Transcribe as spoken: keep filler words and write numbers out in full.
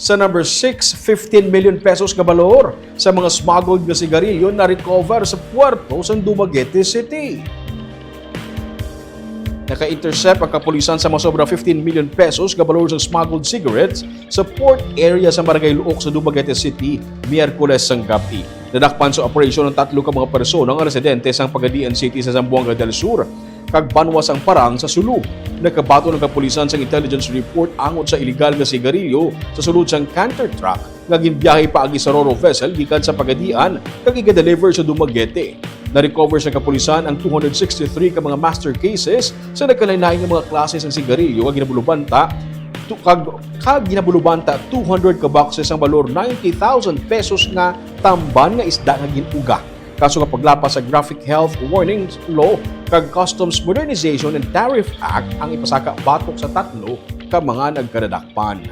Sa number six, fifteen million pesos nga balor sa mga smuggled nga sigarilyo na-recover sa puerto sa Dumaguete City. Naka-intercept ang kapulisan sa masobra fifteen million pesos nga balor sa smuggled cigarettes sa port area sa Barangay Luok sa Dumaguete City, Miyerkules sang gab-i. Nadakpan sa operasyon ang tatlo ka mga persona nga residente sang Pagadian City sa Zamboanga del Sur kag banwa sang Parang sa Sulu. Nakabaton ang kapulisan sang intelligence report angot sa iligal nga sigarilyo sa sulod sang canter truck nga ginbiyahe paagi sa ro-ro vessel gikan sa Pagadian kag iga-deliver sa Dumaguete. Na-recover sa kapulisan ang two hundred sixty-three ka mga master cases sa nagkalain-lain nga mga klase sang sigarilyo nga ginabulubanta tu-, kag, kag ginabulubanta two hundred ka boxes sang balor ninety thousand pesos nga tamban nga isda nga gin-uga. Kaso nga paglapas sa Graphic Health Warning Law kag Customs Modernization and Tariff Act ang ipasaka batok sa tatlo ka mga nagkadadakpan.